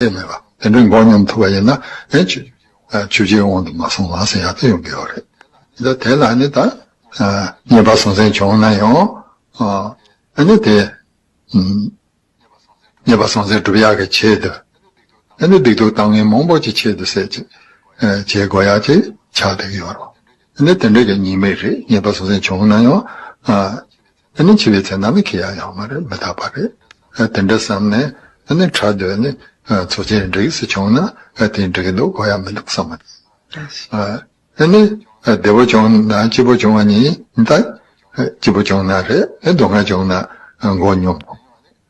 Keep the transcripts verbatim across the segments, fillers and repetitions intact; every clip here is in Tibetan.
ཡས་མེད་པ། དེ་འདྲའི་མགོ་སྙོམས་ཐུབ་པ་ཡིན་ན་ཨེ་ཆོས་ཨ་ཆོས་བརྒྱད་དབང་དུ་མ་སོང་བ་ཟེར་ཡག་དེ་ཡོང་གི་ཡོད་རེད། ད་དེ་ལ་ནི་ད་ཨ་རྙེད་པ་སོང་ཟིན་བྱུང་ན་ཡང་ཨ་ཨ་ནི་དེ་ཨུམ། རྙེད་པ་སོང་ཟིན་སྒྲུབ་ཡག་གི་ཆེད་དུ། ཨ་ནི་སྡིག་སྡུག་བཏང་མཁན་མང་པོ་ཅིག་ཆེད་དུ་ཟེར་ཅིག་ཨ་བྱེད་དགོས་ཡག་ཅིག་ཆགས་བསྡད་ཀྱི་ཡོད་རེད། ཨ་ནི་དེ་འདྲ་གི་ཉེས་དམིགས་རེད། རྙེད་པ་སོང་ཟིན་བྱུང་ན་ཡང་ཨ་ཨ་ནི་འཆི་བའི་ཚེ་ན་ནི་ཁེ་ཡག་ཡོད་མ་རེད། མི་རྟག་པ་རེད། ཨ་དེ་འདྲ་བསམ་ནས་ཨ་ནི་ཕྲག་དོག་ནི་ཨ་ཚོགས་ཆེན་འགྲིག་སུ་བྱུང་ན་ཨ་དེ་འགྲིག་གི་འདུག་དགོས་ཡག་མི་འདུག་བསམ་པ་རེད། ཨ་ཨ་ནི་ཨ་བདེ་པོ་བྱུང་ན་སྐྱིད་པོ་བྱུང་བ་ཡིན་ད། ཨ་སྐྱིད་པོ་བྱུང་ན་རེད། ཨ་སྡུག་བསྔལ་བྱུང་ན་ཨ་མགོ་སྙོམས།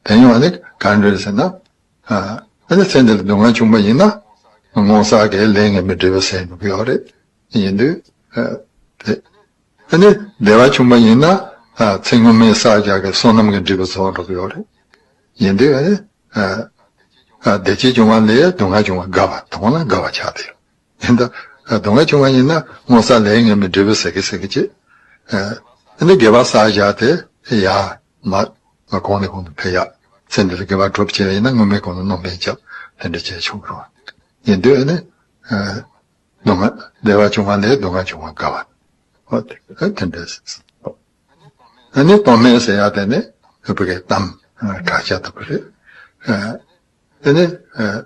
དེ་ཡང་ཨ་ནི་གང་འདྲ་ཟེར་ན། ཨ་ནི་ཚེ་འདི་ལ་སྡུག་བསྔལ་བྱུང་བ་ཡིན་ན། སྔོན་བསགས་ཀྱི་ལས་ངན་པའི་འབྲས་བུ་ཟད་འགྲོ་གི་ཡོད་རེད། ཡིན་དུས། ཨ་དེ། ཨ་ནི་བདེ་བ་བྱུང་བ་ཡིན་ན། ཨ་ཚེ་སྔོན་མའི་བསགས་བཞག་གི་བསོད་ནམས་ཀྱི་འབྲས་བུ་རྫོགས་འགྲོ་གི་ཡོད་རེད། ཡིན་དུས་ཨ་ནི། ཨ་ཨ་བདེ་སྐྱིད་བྱུང་བ་ལས་སྡུག་བསྔལ་བྱུང་བ་དགའ་བ་དང་ལ་དགའ་བ་ཆགས་ཏེ། ཡིན་ད། སྡུག་བསྔལ་བྱུང་བ་ཡིན་ན་སྔོན་བསགས་ལས་ངན་པའི་འབྲས་བུ་ཟད་ཀྱི་ཟད་ཀྱི་བྱེད། ཨ་ནི་དགེ་བ་བསགས་བཞག་དེ་ཡ། མ། གོང་ནས་གོང་དུ་འཕེལ་ཡག་ཚེ་འདི་ལ་དགེ་བ་སྒྲུབ་བྱས་པ་ཡིན་ན་སྔོན་མའི་གོང་དུ་སྣོན་པ་བརྒྱབ་དེ་འདྲ་བྱས་ཆོག་གི་རེད། ཡིན་དུས་ཨ་ནི། ཨ་སྡུག་བསྔལ་བདེ་བ་བྱུང་བ་ལས་སྡུག་བསྔལ་བྱུང་བ་དགའ་བ། ཨ་དེ་དེ་འདྲ། ཨ་ནི་སྟོང་མེད་ཟེར་ཡག་དེ་ནི་བོད་སྐད་གཏམ་བྲག་ཅ་ལྟ་བུ་རེད། ཨ་ནི། ཨ་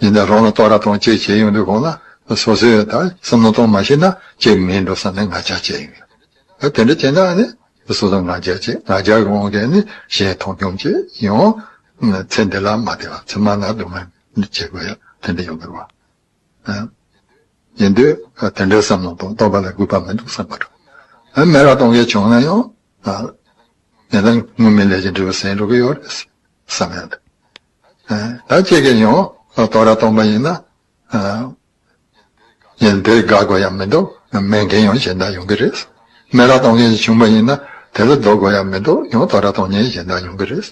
ཡིན་ད་རང་ལ་རྟོག་ར་གཏོང་བྱེད་བྱེད་ཡོང་དུས་གོང་ལ་སོ་སོས་ད་བསམ་བློ་གཏོང་མ་ཤེས་ན་བྱེད་མིན་འགྲོ་བསམ་ནས་ང་རྒྱལ་བྱེད་ཡོང་། ཨ་དེ་འདྲ་བྱས་ན་ཨ་ནི་སོ་སོ་ང་རྒྱལ་བྱེད། ང་རྒྱལ་གྱི་དབང་གིས་ནི་གཞན་མཐོང་ཆུང་བྱེད་ཡོང་། ཚེ་འདི་ལ་མ་བདེ་བ་ཚེ་མ་ལ་སྡུག་བསྔལ་བྱེད་དགོས་ཡ་དེ་འདྲ་ཡོང་གི་རེད་བ། ཡིན་དུས་དེ་འདྲའི་བསམ་བློ་གཏོང་རྟོགས་པ་ལ་གུས་པ་མི་འདུག་བསམ་པ་འདྲ། མེད་པ་གཏོང་མཁན་བྱུང་ན་ཡང་ཉེ་ལམ་སྔོན་མའི་ལས་ཀྱི་འབྲས་བུ་ཟད་འགྲོ་གི་ཡོད་རེད་བསམ་ཡ་འདུག་ད་ཅིག་གིས་ཡང་རྟོགས་ར་གཏོང་པ་ཡིན་ན་ཉེ་འདིར་དགའ་དགོས་ཡ་མི་འདུག་མེད་མཁན་ཡང་གཞན་དག་ཡོང་གི་རེད། མེད་པ་གཏོང་མཁན་ཞིག་བྱུང་པ་ཡིན་ན་དེ་ལ་སྡུག་དགོས་ཡ་མི་འདུག་ཡང་རྟོགས་ར་གཏོང་མཁན་གཞན་དག་ཡོང་གི་རེད།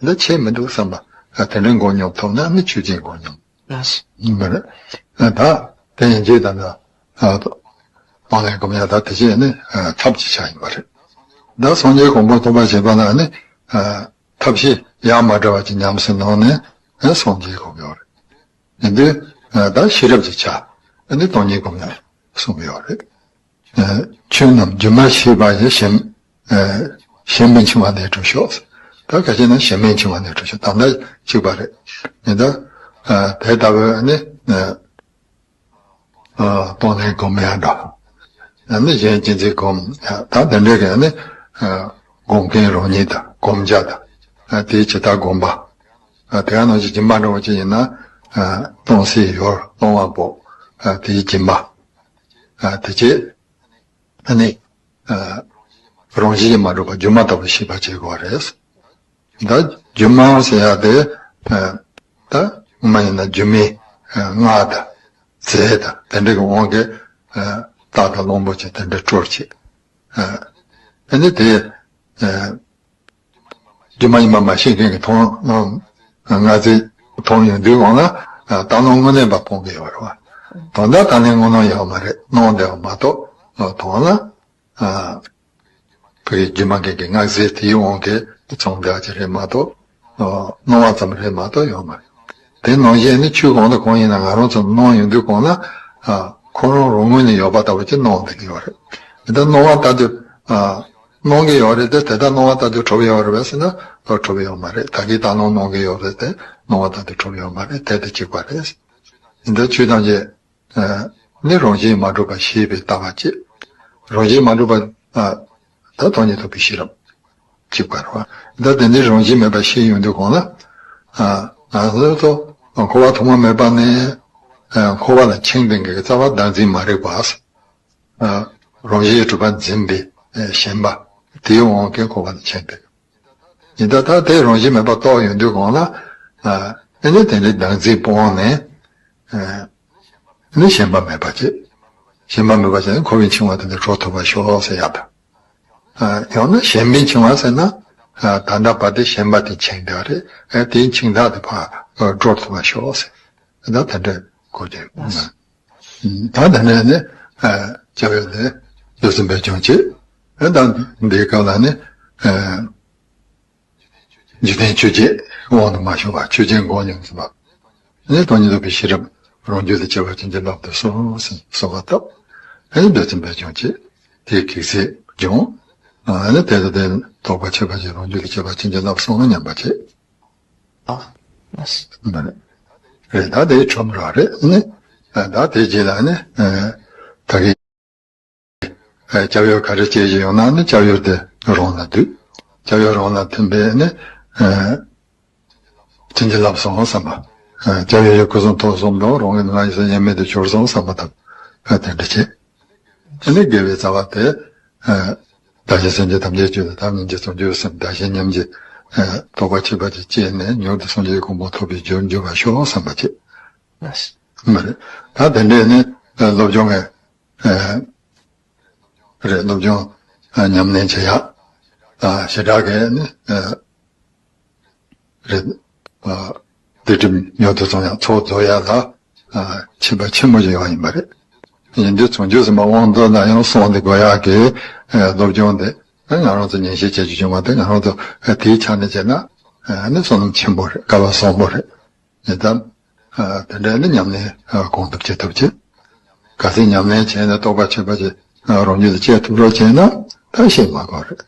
འདི་ཆེས་མི་འདུག་བསམ་པ་དེ་འདྲའི་མགོ་སྙོམས་ཐུབ་ན་ནི་ཆོས་ཅན་མགོ་སྙོམས། ལགས། ཡིན་པ་རེད། ད་དེ་ཡིན་གྱི་ད་ལྟ་སྟོང་ལས་སྒོམ་ཡ་ད་དེ་བྱས་ནི་ཐབས་ཀྱི་ཆ་ཡིན་པ་རེད། ད་སངས་རྒྱས་གོ་འཕང་ཐོབ་པར་བྱེད་པ་ལ་ནི་ཐབས་ཤེས་ཡ་མ་བྲལ་བ་ཅིག་ཉམས་སུ་བླངས་ནས་སངས་རྒྱས་གོ་གི་ཡོད་རེད། ཡིན་དུས་ད་ཤེས་རབ་ཀྱི་ཆ་ནི་སྟོང་ཉིད་སྒོམ་ཡ་གསུངས་ཡོད་རེད། ཆོས་རྣམས་སྒྱུ་མར་ཤེས་པ་ཡི་གཞན། གཞན་མིན་འཆིང་བ་ལས་གྲོལ་ཤོག་ད་ག་ཅི་ན་གཞན་མིན་འཆིང་བ་ལས་གྲོལ་ཤོག་ད་ལྟ་གཅིག་པ་རེད། ཡིན་ད། དེ་ལྟ་བུ་ནི། སྟོང་ལས་སྒོམ་ཡ་འདྲ། ནི་གཞན་གཅེས་འཛིན་སྒོམ་ཡ་ད་དེ་འདྲའི་གི་ནི། སྒོམ་མཁན་རང་ཉིད་དང་སྒོམ་བྱ་དང་། དེའི་ཇི་ལྟར་སྒོམ་པ། དེ་ག་ནང་བཞིན་སྦྱིན་པ་འདྲ་བོ་ཅིག་ཡིན་ན། སྟོང་སའི་ཡུལ་སྟོང་པ་པོ། དེའི་སྦྱིན་པ། དེ་རྗེས། ཨ་ནི། རང་བཞིན་གྱིས་མ་གྲུབ་པ་སྒྱུ་མ་ལྟ་བུ་ཤེས་པ་བྱེད་དགོས་རེད། ད་སྒྱུ་མ་ཟེར་ཡ་དེ། ད་སྔོན་མ་ཡིན་ན་སྒྱུ་མའི་སྔགས་དང་རྫས་དང་དེ་འདྲ་གི་དབང་གིས་རྟ་དང་གླང་པོ་ཆེ་དེ་འདྲ་སྤྲུལ་བྱེད། ཨ་ནི་དེ། སྒྱུ་མ་ཡིན་པ་མ་ཤེས་མཁན་གྱི་མཐོང་སྣང་ལྔ་ཚིག་མཐོང་ཡོང་དུས་གང་ལ་ལྟ་ལོང་དངོས་གནས་པ་མཐོང་གི་ཡོད་རེད་བ། དོན་དག་ལྟ་ལོང་དངོས་སྣང་ཡོད་མ་རེད། སྣང་བསྡད་པ་མ་གཏོགས་མཐོང་ལ། བོད་ཀྱི་སྒྱུ་མ་མཁན་གྱི་སྔགས་རྫས་དེའི་དབང་གིས་མཚུངས་བསྡད་ཀྱི་རེད་མ་གཏོགས། སྣང་བ་ཙམ་རེད་མ་གཏོགས་ཡོད་མ་རེད། དེ་ནང་བཞིན་ནི་ཆོས་གང་དང་གང་ཡིན་ན་ང་རང་ཚོ་སྣང་ཡོང་དུས་གང་ལ། ཁོ་རང་རང་ངོས་ནས་ཡོད་པ་ལྟ་བུ་ཅིག་སྣང་བསྡད་ཀྱི་ཡོད་རེད། དེ་ལྟར་སྣང་བ་ལྟ་དུས། སྣང་གི་ཡོད་རེད་དེ་དེ་ལྟར་སྣང་བ་ལྟ་དུས་གྲུབ་ཡོད་རེད་པས་ཟེར་ན་ལོ་གྲུབ་ཡོད་མ་རེད། ད་གིན་ལྟ་ལོང་སྣང་གི་ཡོད་རེད་དེ་སྣང་བ་ལྟ་དུས་གྲུབ་ཡོད་མ་རེད། དེ་དེ་གཅིག་པ་རེད། འདི་ཆོས་ཐམས་ཅད་ནི་རང་བཞིན་མ་གྲུབ་པ་ཤེས་པའི་ལྟ་བ་བཅས། རང་བཞིན་མ་གྲུབ་པ་ད་སྟོང་ཉིད་རྟོགས་པའི་ཤེས་རབ་གཅིག་པ་རེད་བ། ད་དེ་འདྲའི་རང་བཞིན་མེད་པ་ཤེས་ཡོང་དུས་གང་ལ། ང་ཚོ་འཁོར་བ་ཐོག་མ་མེད་པ་ནས་འཁོར་བ་ལ་འཆིང་ལྡན་གྱི་རྩ་བ་བདག་འཛིན་མ་རིག་པ། རང་བཞིན་གྲུབ་པ་འཛིན་པའི་ཞེན་པ་དེའི་དབང་གིས་འཁོར་བ་ལ་འཆིང་སྟེ། ཡིན་ད་ལྟ་དེ་རང་བཞིན་མེད་པ་རྟོགས་ཡོང་དུས་གང་ལ། ཨ་ནི་དེ་ནི་བདག་འཛིན་སྤོང་ནས། ཨ་ནི་ཞེན་པ་མེད་པ་བྱེད། ཞེན་པ་མེད་པ་བྱས་ནས་འཁོར་བའི་འཆིང་བ་དེ་ནི་གྲོལ་ཐུབ་པར་ཤོག་ཟེར་ཡག་དང་། ཡང་ན་ཞེན་པའི་འཆིང་བ་ཟེར་ན། ད་ལྟ་བར་དུ་ཞེན་པ་དེ་འཆིང་བསྡད་རེད། དེའི་འཆིང་ཐག་དེ་ཕར་གྲོལ་ཐུབ་པར་ཤོག་ཟེར། ད་དེ་འདྲའི་གོ་རྒྱུ། ད་དེ་ནས་ནི་སྐྱབས་ཡོན་ཏན་བདུད་རྩི་འབེབས་སྦྱོང་བྱེད། ད་འདིའི་སྐབས་ལ་ནི་འཇིག་རྟེན་ཆོས་བརྒྱད་དབང་དུ་མ་ཤོར་བ་ཆོས་ཅན་མགོ་སྙོམས་སུ་བབ། ནི་སྟོང་ཉིད་རྟོགས་པའི་ཤེས་རབ་རང་རྒྱུད་དུ་སྐྱེ་བ་ཅན་གྱི་བསླབ་ཏུ་གསོལ་ཟེར་གསོལ་བ་བཏབ། ཨ་ནི་འདོད་ཆེན་པོས་སྦྱོང་བྱེད་དེའི་གེགས་སེལ་སྦྱོང་། ཨ་ནི་དེ་དང་དེ་རྟོགས་པ་ཁྱད་པར་ཅན་རང་རྒྱུད་དུ་སྐྱེ་བ་ཅན་གྱི་བསླབ་གསུམ་ལ་མཉམ་པར་བྱེད། ཨ་ལགས་སོ། མ་རེད། རེད། ད་དེའི་ཁྲོམ་ར་རེད་ནི། ད་དེ་རྗེས་ལ་ནི་ད་གི་སྐྱབས་ཡུལ་ག་རེ་སྐྱེས་ཀྱི་ཡོད་ན་ནི་སྐྱབས་ཡུལ་དེ་རང་ལ་འདུས། སྐྱབས་ཡུལ་རང་ལ་མཐུན་པས་ནི། བྱིན་གྱིས་བརླབས་སོང་བསམ་པ། སྐྱབས་ཡུལ་གྱི་སྐུ་གསུང་ཐུགས་གསུམ་དང་རང་གི་ནང་ཡིད་བཞིན་ཉེས་དམིགས་དེ་ཆོད་སོང་བསམ་པ་དང་། དེ་འདྲ་བྱེད། དེ་ནས་དགེ་བའི་རྩ་བ་དེ། བདག་གཞན་སེམས་ཅན་ཐམས་ཅད་རྒྱུད་ལ་བདག་སྨིན་གྱིས་བཟུང་རྒྱུ་སེམས་བདག་གཞན་མཉམ་བརྗེ། རྟོགས་པ་ཁྱད་པར་ཅན་སྐྱེས་ནས་མྱུར་དུ་སངས་རྒྱས་ཀྱི་གོ་འཕང་ཐོབ་པའི་རྒྱུར་འགྱུར་བར་ཤོག་བསམ་པ་བྱེད། མ་རེད། ད་དེ་འདྲས་ནི་སློབ་སྦྱོང་གི། རེད། སློབ་སྦྱོང་ཉམས་ལེན་བྱེད་ཡག་ཞེ་དྲག་གི་ནི། རེད། སྡིག་སྒྲིབ་མྱུར་དུ་བྱང་ཡག་ཚོགས་རྫོགས་ཡག་ལ་ཁྱད་པར་ཆེན་པོ་ཞིག་ཡོད་ཡིན་པ་རེད། ཡིན་དུས་བྱང་ཆུབ་སེམས་དཔའ་དབང་རྫོགས་ན་ཡང་གསུངས་ཏེ་དགོས་ཡག་གི་སློབ་སྦྱོང་དེ་ང་རང་ཚོ་ཉན་ཤེས་བྱེད་རྒྱུ་བྱུང་བ་དེ་ང་རང་ཚོ་དེའི་ཆ་ནས་བྱས་ན་ནི་བསོད་ནམས་ཆེན་པོ་རེད། སྐལ་བ་བཟང་པོ་རེད། ཡིན་ཙང་། དེ་འདྲ་ནི་ཉམས་ལེན་གང་ཐུབ་ཅི་ཐུབ་བྱེད། གལ་སྲིད་ཉམས་ལེན་བྱས་ནས་རྟོགས་པ་ཁྱད་པར་ཅན་རང་རྒྱུད་དུ་སྐྱེ་ཐུབ་རོགས་བྱས་ན་ད་ཤེས་མ་དགོས་རེད།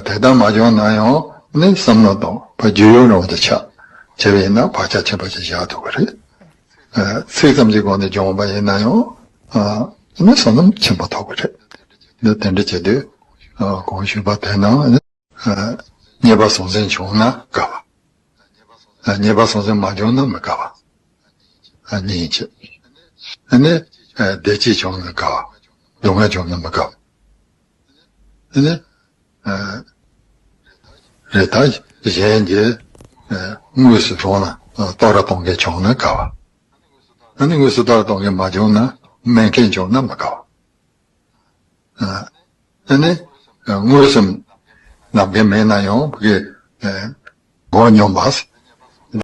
དེ་ལྟར་མ་བྱུང་ན་ཡང་ནི་བསམ་བློ་དང་བར་རྒྱུས་ཡོད་རང་དུ་ཆགས། བྱས་པ་ཡིན་ན་བག་ཆགས་ཁྱད་པར་ཅན་བཞག་ཐུབ་ཀྱི་རེད། ཚིག་ཙམ་གྱི་སྒོ་ནས་སྦྱོང་བ་ཡིན་ན་ཡང་ནི་བསོད་ནམས་ཆེན་པོ་ཐོབ་ཀྱི་རེད། འདི་དེ་འདྲ་བྱེད་དུས་གོང་ཞུས་པ་དེ་ནང་ནི། རྙེད་པ་ཟང་ཟིང་བྱུང་ན་དགའ་བ། རྙེད་པ་ཟང་ཟིང་མ་བྱུང་ན་མི་དགའ་བ། གཉིས་བྱེད། ཨ་ནི། བདེ་སྐྱིད་བྱུང་ན་དགའ་བ། སྡུག་བསྔལ་བྱུང་ན་མི་དགའ་བ། ཨ་ནི། རེད། ད་གཞན་གྱིས་དངོས་སུ་རང་ལ་གཏོར་ར་གཏོང་མཁན་བྱུང་ན་དགའ་བ། ཨ་ནི་དངོས་སུ་གཏོར་ར་གཏོང་མཁན་མ་བྱུང་ན་སྨད་མཁན་བྱུང་ན་མི་དགའ་བ། ཨ་ནི། དངོས་སུ་ནམ་མཁའི་མེད་ན་ཡང་གི་མགོ་སྙོམས་པ།